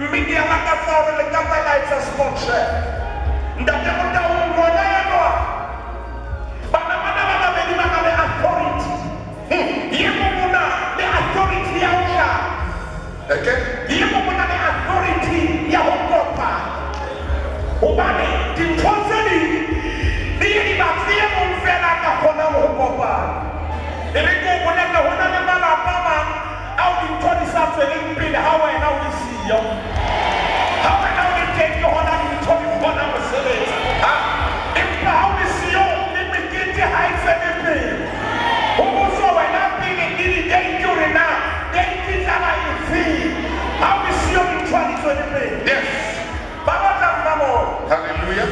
Mme ke a lakatsa hore le ka tla la etsa spot check. Ntate Motaung, ngwana enwa, bana bana ba babedi ba na le authority. Ye mong o na le authority ya ho jara. Ye mong o na le authority ya ho kopana. Hobane dintho tse ding di ye di batle e mong feela a ka kgonang ho kopana. E re ke o bolelle, ho na le malapa a mang ao dintho di sa tsweleng pele ha wena o le siyo. Ha wena o le teng ke hona dintho di kgonang ho sebetsa. Empa ha o le siyo le mekete ha e tswele pele. Ho botswa wena pele le di-date hore na date e tla ba efeng. Ha o le siyo dintho ha di tswele pele. Ba batla mmamona. Hallelujah.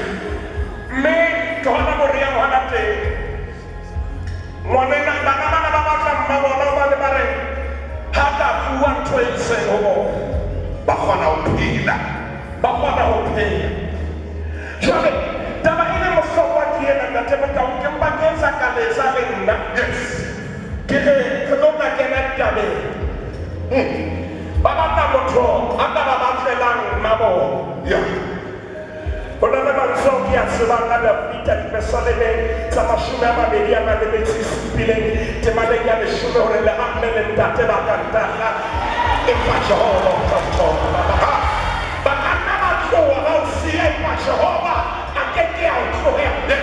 Mme ke hona mo re yang hona teng. Ngwanena, bana bana ba batla mmabona hobane ba re ha ka bua ntho e seng ho bona. Ba kgona ho phela. Ba kgona ho phela. Jwale taba e leng bohlokwa ke ena, Ntate Motaung, ke mpa ke etsa kalesa le nna. Ke re re tlo tla kena ditabeng. Ba batla motho a ka ba batlelang mmabona. Ho na le mantswe ao ke a tsebang a Davida dipesalemeng tsa 27 temaneng ya 10 hore le ha mme le ntate ba ka ntahla, empa Jehova o tla nthohonolofatsa. Ba ka nna ba tloha ba o siya, empa Jehova a ke ke a o tlohela.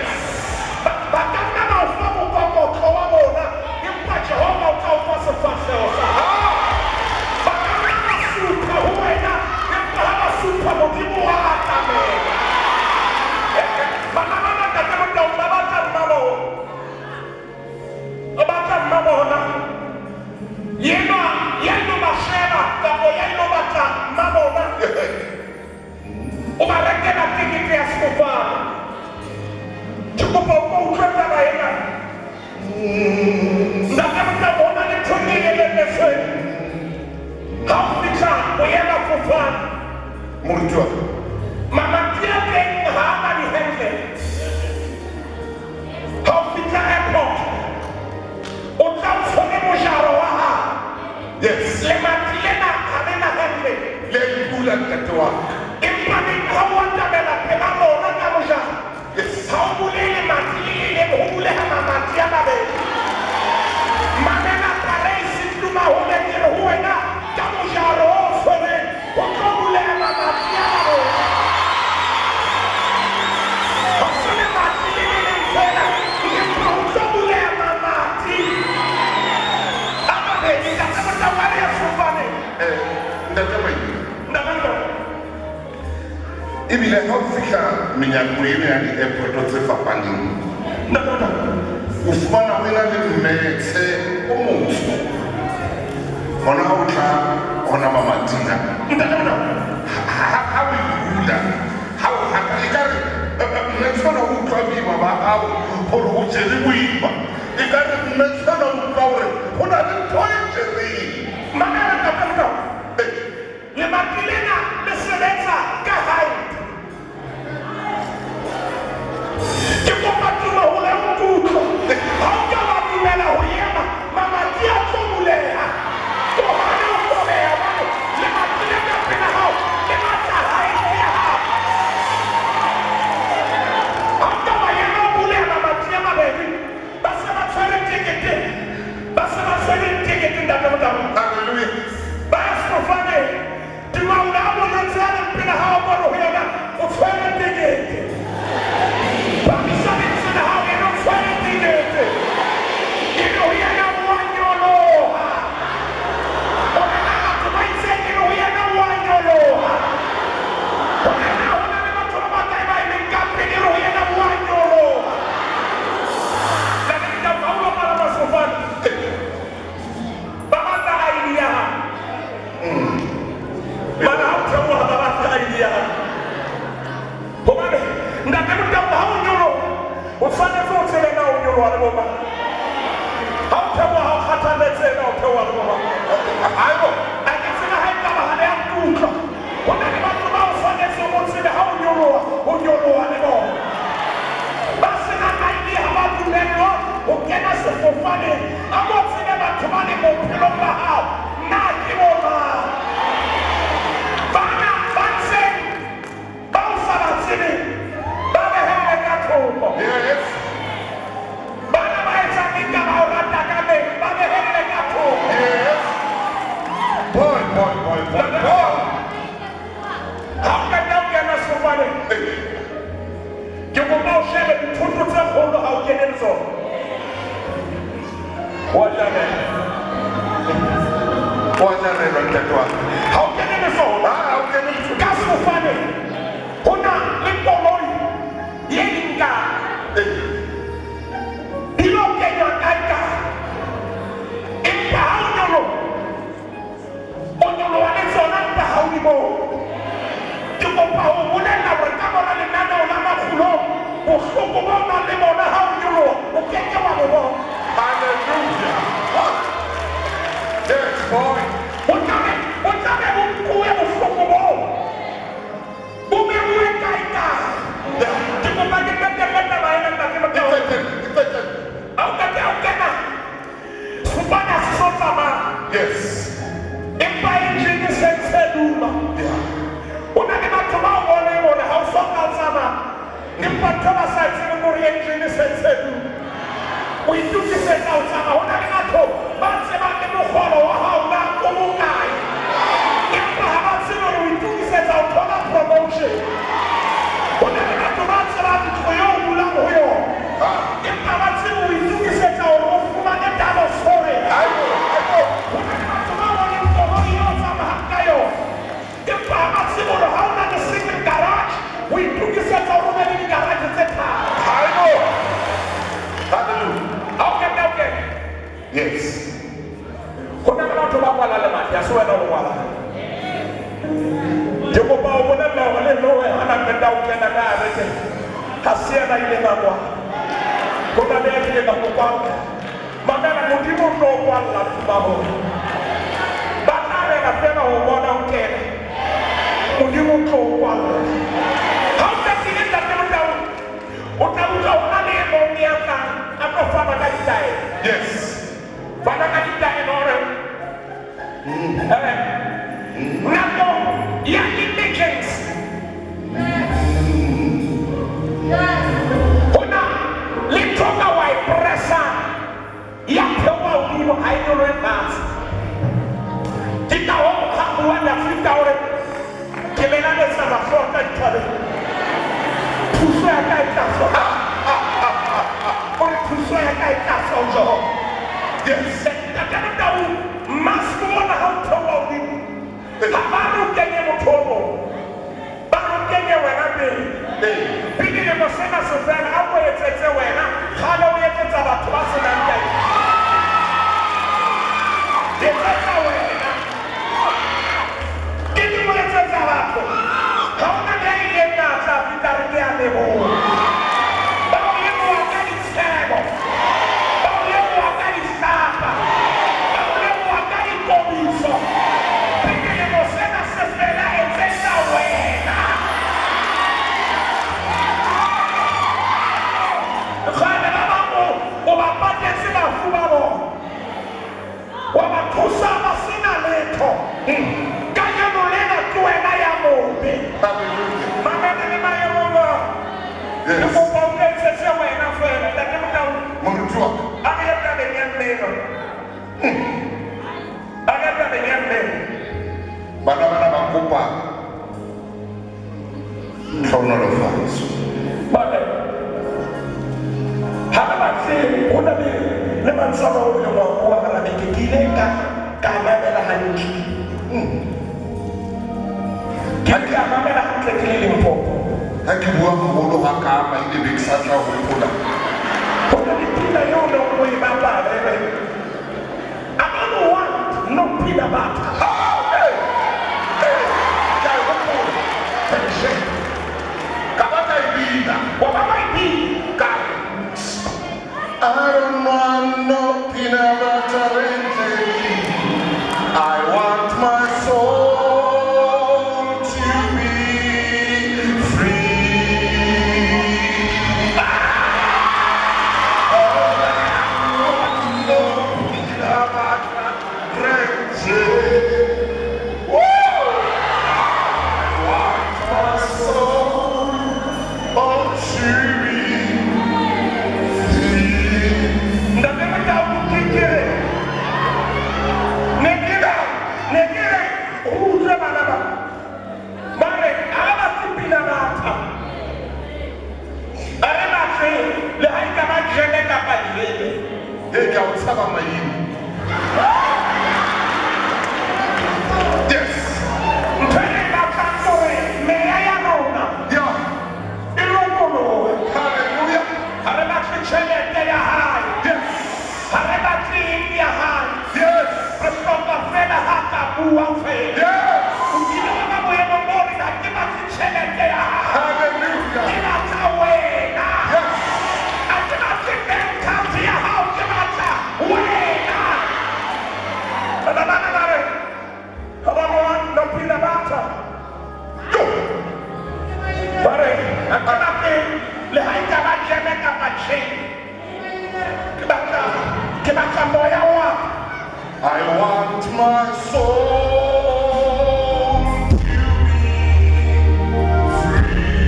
Ba ka nna ba o fa mokokotlo wa bona, empa Jehova o tla o fa sefahleho sa hao. Ba ka nna ba sutha ho wena, empa ha ba sutha Modimo wa atamela. Bana ba Ntate Motaung ba batla mmabona. Ba batla mmabona. Yenwa ya ilo ba sheba kapa ya ilo batla mmabona. O ba rekela tekete ya sefofane. Ke kopa o ko utlwe taba ena. Ntate Motaung, ho na le ntho e elelletsweng. Ha o fihla boemafofane, Moruti wa ka. Mamati a teng ha a na di-handle. Ha o fihla airport, o tla o tshwere mojaro wa hao. Lemati lena ha le na handle. Le a ipula, ntate wa ka. Empa neng ha o atamela pela lona ka mojaro, ha o bule lemati le le leng, ho buleha mamati a mabedi. Mamela Pareisi Tumahole, ke re ho wena ka mojaro o tshwereng, ho tlo buleha mamati a mabedi. Ha se lemati le le leng feela, empa ho tlo buleha mamati a mabedi. Ntate Motaung, a re ye sefofaneng. Ntate Maine. Ntate Motaung. Ebile ha o fihla menyako ena ya di-airport tse fapaneng, Ntate Motaung. o fumana ho ena le mmetshe o motsho. Hona ha o tla hona mamating a. Ntate Motaung. Ha o e hula, ha o hata, ekare, mmetshe ona o utlwa boima ba hao hore o jere boima. Ekare mmetshe ona o utlwa hore ho na le ntho e jereng. Mamela, Ntate Motaung. Lemati lena le sebetsa ka height. Ke kopa tuma hore o nkutlwe. Ha o ka wa dumela ho ema, mamati a tlo buleha. Tlohane o kobeha hobane lemati le ka pela hao le batla height ya hao. Ha o ka wa ema o buleha mamati a mabedi, ba se ba tshwere tekete, ba se ba tshwere tekete, Ntate Motaung. Hallelujah. Ba ya sefofaneng. Tumaole a mo jwetse a leng pele hao ko re ho yena o tshwere tekete. Phamisa lentswe la hao, ere o tshwere tekete. Ere ho yena o a nyoloha. Hore na batho ba itseng, ere ho yena o a nyoloha. Hore na ho na le batho ba bakae ba emeng ka pele, ere ho yena o a nyoloha. Ntate Motaung, ha o lo palama sefofane, ba batla ID ya hao. Bana ha o theoha ba batla ID ya hao. Hobane Ntate Motaung, ha o nyoloha, o tshwanetse o tsebe na o nyoloha le bo mang. Ha o theoha ha o kgathaletse na o theoha le bo mang. Haebo. A ke tsebe ha ekaba ha le a nkutlwa. Ho na le batho ba o tshwanetseng o tsebe ha o nyoloha, o nyoloha le bona. Ba senang ID ha ba dumellwa ho kena sefofaneng. A ko tsebe batho ba leng bophelong ba hao na ke bo mang. Bana want more. Ha o qeta ho kena sefofaneng, ke kopa o shebe dithoto tse kgolo ha o kene le tsona. Wa jarela. Wa jarelwa, ntate wa ka. Ha o kene le tsona. Ha o kene le tsona. Ka sefofaneng ho na le koloi ye di nkang. Di lo kenywa kae kae. Empa ha o nyoloha, o nyoloha le tsona empa ha o di bone. Ke kopa ho bolella hore ka mora lenaneo la Makgulong, bohloko bo nang le bona ha o nyoloha, o keke wa bo bona. Hallelujah. Yes, boy. O tlabe bo nkuwe bohloko boo. Bo behuwe kae kae. Ke kopa ke qetelle taba ena, ntate Motaung. Iqetelle, iqetelle. Ha o qeta ho kena, sefofane ha se so tsamaya. Empa engine se ntse duma. Ho na le batho ba o boneng hore ha o so ka o tsamaya, empa ntho ba sa e tsebeng hore engine se ntse duma. O itokisetsa ho tsamaya. Ho na le batho ba tsebang le mokgolo wa hao na o bokae, empa ha ba tsebe hore o itokisetsa ho thola promotion. Ho na le batho ba tsebang ntlo eo o dulang ho yona, empa ba tsebe o itokisetsa hore o fumane double story. Ho na le batho ba boneng koloi eo o tsamayang ka yona, empa ha ba tsebe hore ha o na le single garage, o itokisetsa hore o be le di-garage tse tharo. Hallelujah. Ha o qeta ho kena. Yes. Ho na le batho ba kwala lemati, ha se wena o kwalang. Ke kopa ho bolella hore le Noe ha na qeta ho kena ka hare teng, ha se yena a ileng a kwala. Ho na le ya kileng a mo kwalla. Mamela, Modimo o tlo o kwalla ba bona. Ba tla rera feela ho bona o kena. Modimo o tlo o kwalla. Ha o qetile, ntate Motaung, o tla utlwa ho na le e mong ya tlang a tlo fana ka ditaelo. Fana ka ditaelo hore, nakong ya emergency, ho na le ntho ka wa e pressa-ng, ya theoha hodimo, ha e nyolohe fatshe. Ke ka hoo ha bua Dafita hore ke melaletsa mahlo a ka dithabeng, thuso ya ka e tla tswa. Hore thuso ya ka e tla tswa ho Jehova. Ntate Motaung, mask ona ha o theoha hodimo, ha ba re o kenye motho o mong, ba re o kenye wena pele. Pele lemo sena se fela, a ko etsetse wena, kgale o etsetsa batho ba senang kae. Etsetsa wena. Ke di mo etsetsa batho. Ha hona le ya ileng a tla fihla re ke a leboha. Ba o leboha ka ditshebo. Ba o leboha ka dihlapa. Ba o leboha ka dikobiso. Pele lemo sena se fela, etsetsa wena. Kgale ba bang o ba patetse bafu ba bona. Wa ba thusa ba sena letho. Kajeno lena ke wena ya mobe. Hallelujah. Mamela le maemong a. Yes. Ke kopa o etsetse wena feela, ntate Motaung. Moruti wa ka. A re ye tabeng ya mmino. A re ye tabeng ya mmino. Bana bana ba kopa tlhohonolofatso. Bane, ha re batle ho na le mantswe a mang o ileng wa bua hara beke, ke ile ka mamela hantle. Ke ile ka mamela hantle ke le Limpopo. Ha ke bua haholo ha ka ama ile be ke sa tla hopola. Ho na le pina eo neng o e bapala e reng, I don't want no peanut butter. Ah, hey, hey, ke a e hopola. Pension. Ka ba ka e bina. Wa ba wa e bina. Ka re, I don't want no peanut butter and jelly. I want my soul to be free. I don't want no peanut butter and jelly. Woo! I want my bana ba ba re ha re batle pina batha ha re batle le ha e ka ba jeme kapa jeme. E ke a o tshaba maimo. Yes. Ntho e re batlang ke hore meya ya rona Yeah. e lokolohe. Hallelujah. Ha re batle tjhelete ya hae. Yes. Ha re batle eng ya hae. Yes. Re hloka feela ha ka bua feela. Yes. O kile wa ba boemong bo reng ha ke batle tjhelete ya hae. Hallelujah. Ke batla wena. Yes. Ha ke batle bank card ya hao, ke batla wena. Bana bana ba re, ha ba bona no pina batla. Yo. Ba re, ha ke batle le ha e ka ba jeme kapa tjhe. Ke batla moya wa ka. I want my soul to be free.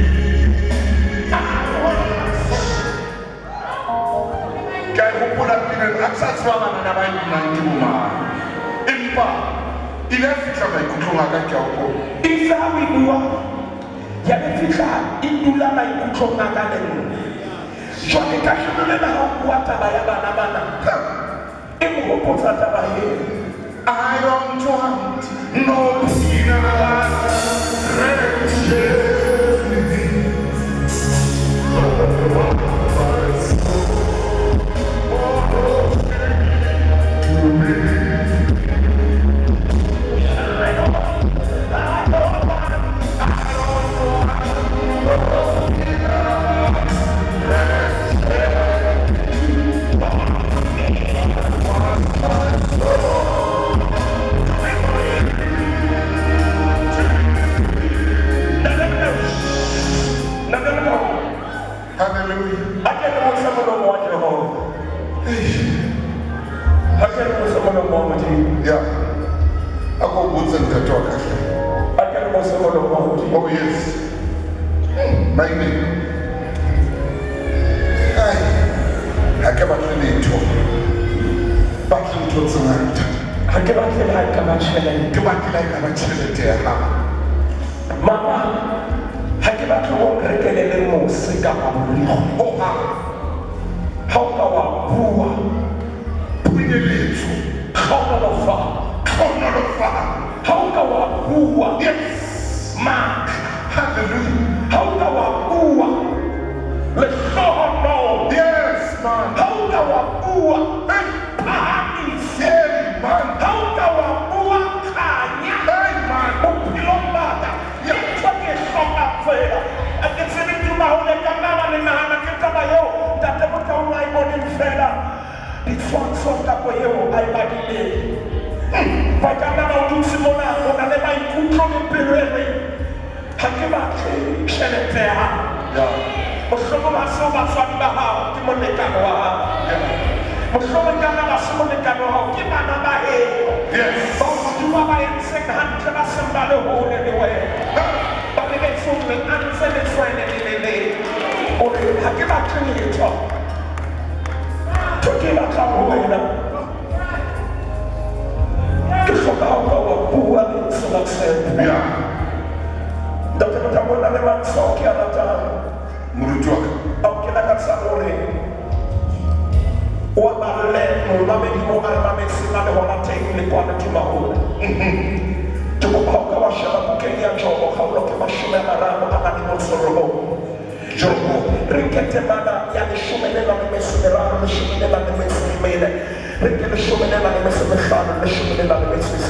Ke a e hopola pina ena, ha ke sa tseba banana ba e binang ke bo mang. Empa ile ya fihla maikutlong a ka, ke a hopola. Itse ha o e bua, ya be fihla e dula maikutlong a ka le nna. Jwale kajeno lena ha o bua taba ya bana bana, e mo hopotsa taba eo. I don't want no peanut red jelly. Ntate Modimo, Hallelujah. ha ke re botse molomo wa Jehova. Ha ke re botse molomo wa Modimo. Yeah. A ko botse ntate wa ka hle. Ha ke re botse molomo wa Modimo. Oh yes. My name. Ai. Ha ke batle letho. Batle ntho tse ngata. Ha ke batle le ha e ka ba tjhelete. Ke batle ha e ka ba tjhelete ya hao. Mama, ha ke batle o nrekele le mose kapa borikgwe. Ho hang. Ha o ka wa bua, Phunyeletso. tlhonolofatso. Tlhonolofatso. Ha o ka wa bua, Yes. matla. Hallelujah. Ha o ka wa bua, lehlohonolo. Yes, man. Ha o ka wa bua, phahamiso. Hey, man. Ha o ka wa bua, kganya. Hey, man. Bophelong ba ka, ke ntho ke e hlokang feela. Ha ke tsebe tuma hole ka nna ba le nahana ke taba eo ntate Motaung a e boneng feela ditshwantsho kapo eo a e badileng. Ba ka nna ba o dutse mona, o na le maikutlo le pelo e reng, ha ke batle tjhelete ya hao. Yeah. Mohlomong ha se o batswadi ba hao, ke molekane wa hao. Yeah. Mohlomong ka nna ba se molekane wa hao, ke bana ba heno. Yes. Ba Modimo ba entseng hantle, ba seng ba le hole le wena. Ba lebetse hore a ntse letswele le le leng. O re, ha ke batle letho. Ntho ke e batlang ho wena, ke hloka ha o ka wa bua lentswe la tshepo. Yeah. Ntate Motaung, ho na le mantswe ao ke a ratang. Moruti wa ka. Ao ke lakatsang hore o a balle momamedi mo a re mametseng a le hona teng le kwana Tumahole. Ke kopa ha o ka wa sheba bukeng ya Jobo, kgaolo ke 39. Jobo. Re nke temana ya 13, 14, re nke 15,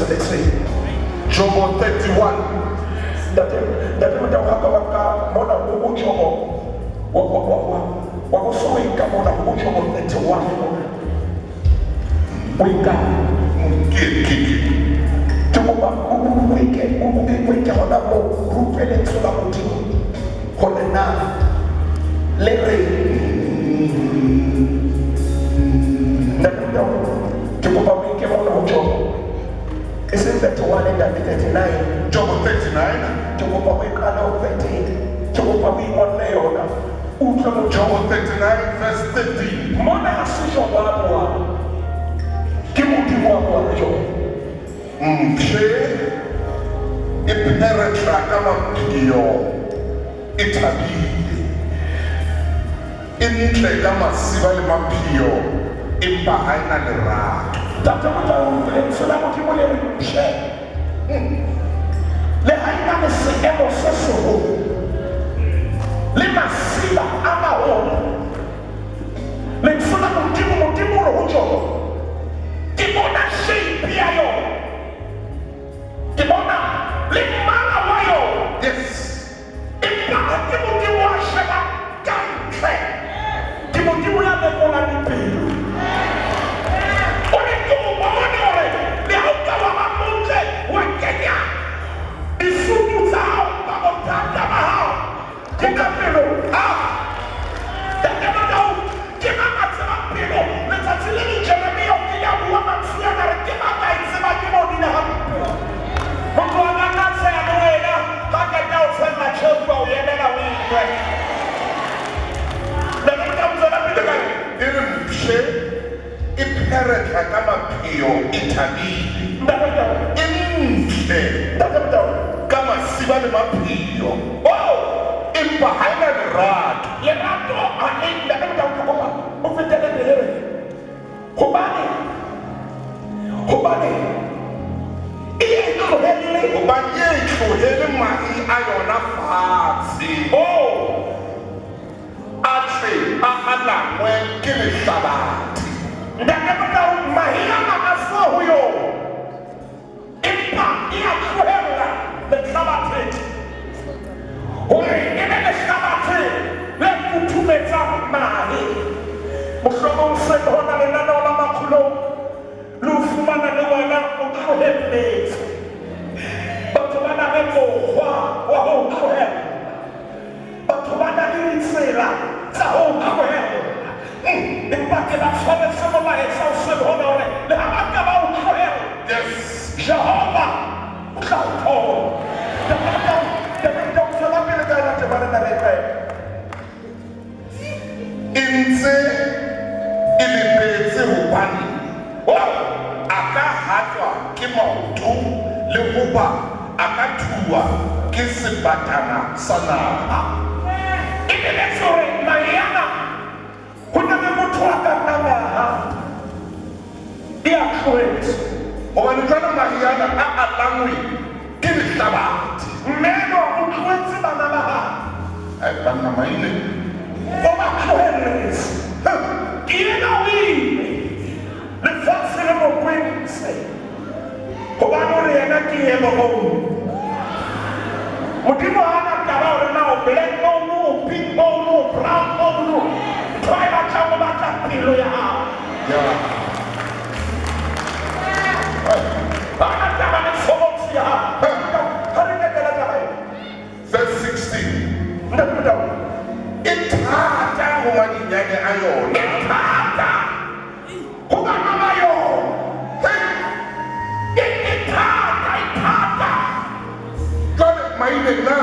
16. Jobo 31. Ntate, ntate Motaung, ha ka wa ka mona ho Jobo, wa bo so o nka mona ho Jobo 31 mona. O nka. Ke. Ke kopa o nke, o nke hona moo, re utlwe lentswe la Modimo hore na le reng. Ntate Motaung, ke kopa o nke mona ho Jobo. E seng 31, ntate, 39. Jobo 39. Ke kopa o e qale ho 13. Ke kopa o ingolle yona. O utlwe motho. Jobo 39 verse 13. Mona ha se Jobo a buang. Ke Modimo a buang le Jobo. Mphe E pheretla ka mapheo, e thabile. E ntle ka masiba le mapheo, empa ha e na lerato. Ntate Motaung, lentswe la Modimo le re tjhe. Le ha e na le seemo se seholo le masiba a maholo, lentswe la Modimo, Modimo o re ho Jobo, ke bona shape ya yona, ke bona le mmala wa yona. Yes. Empa ha ke Modimo a sheba ka ntle, ke Modimo ya lekolang dipelo. O re ke o bone hore le ha o ka wa ba motle, wa kenya disutu tsa hao ka bothata ba hao ke ka pelong. Ah! Ntate Motau, ke mang a tsebang pelo? Letsatsi le leng Jeremia o kile a bua mantswe ana, a re, Ke mang a e tsebang ke mo dule hampe? Motho a ka nna a tsheha le wena, ha qeta o tshella tjhefu a o emela o e nwe. Ntate Motau, tswela pele ka eng? E re mpshe e pheretla ka mapheo e thabile. Ntate Motau. E ntle. Ntate Motau. Ka masiba le mapheo. Oh! Empa ha e na lerato. Lerato ha e, Ntate Motau, ke kopa o fetele pele re hobane, hobane e ye e tlohelle. Hobane e ye e tlohele mahe a yona fatshe. Oh! A tle a alangwe ke lehlabathe. Ntate Motau, mahe ana a so ho yona, empa e a tlohella lehlabathe hore e be lehlabathe le futhumetsang mahe. Mohlomong se hona lenaneo la makgulong le o fumana le wena o tlohelletse. Batho ba na le mokgwa wa ho o tlohella. Batho ba na le ditsela tsa ho o tlohella. Empa ke ba tshwanetse molaetsa o seng hona hore le ha ba ka ba o tlohella, Yes. Jehova o tla o thola. Ntate Motau, tswela pele ka yona temana ena re e qete. E ntse e lebetse hobane a ka hatwa ke maoto le hoba a ka thuwa ke sebatana sa naha. E lebetse hore mahe ana ho na le motho a ka nnang a hata. E a tlohetse. Hobane jwale mahe ana a alangwe ke lehlabathe. Mme enwa o tlohetse bana ba hae. Ai banna maine. O ba tlohelletse. Ke yena o ile. Lefatshe le mo kwentse. Hobane o re yena ke Elohim. Modimo ha a na taba hore na o black bone, o pink bone, o brown bone. Ntho a e batlang, o batla pelo ya hao. Yeah. Ha a na taba le tshobotsi ya hao. Ha re qetela taba ena. Verse 16. Ntate Motau. E thata ho madinyane a yona. E thata ho bana ba yona. E thata, e thata. Jwale maine na.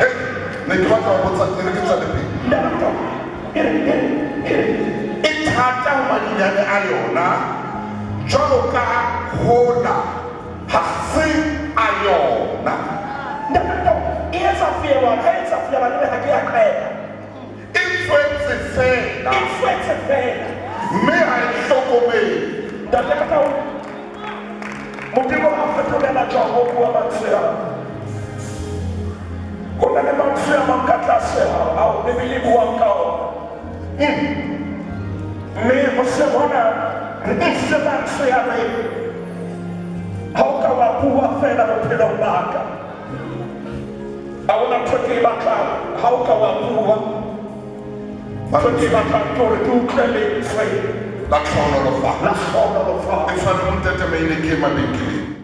Hey, ne ke batla ho botsa, ke re ke tswele pele. Ntate Motau, e re, e re, e re. E thata ho madinyane a yona, jwalo ka hola ha se a yona. Ntate Motau, e etsa feelwana, ha e etsa feelwana, ebe ha ke ya qeta. E tswetse feela. E tswetse feela. Mme ha e hlokomele. Ntate Motau, Modimo ha fetolela jwang ho bua mantswe ao. Ho na le mantswe a mang ka tlase ao Bibele e buang ka ona. Mme ho se hona re tlise mantswe a reng ha o ka wa bua feela bophelong ba ka. Ha hona ntho ke e batlang ha o ka wa bua. Ntho ke e batlang ke hore ke utlwe lentswe La tlhohonolofatso. La tlhohonolofatso. E tshwane ho ntate Maine ke mabenkeleng.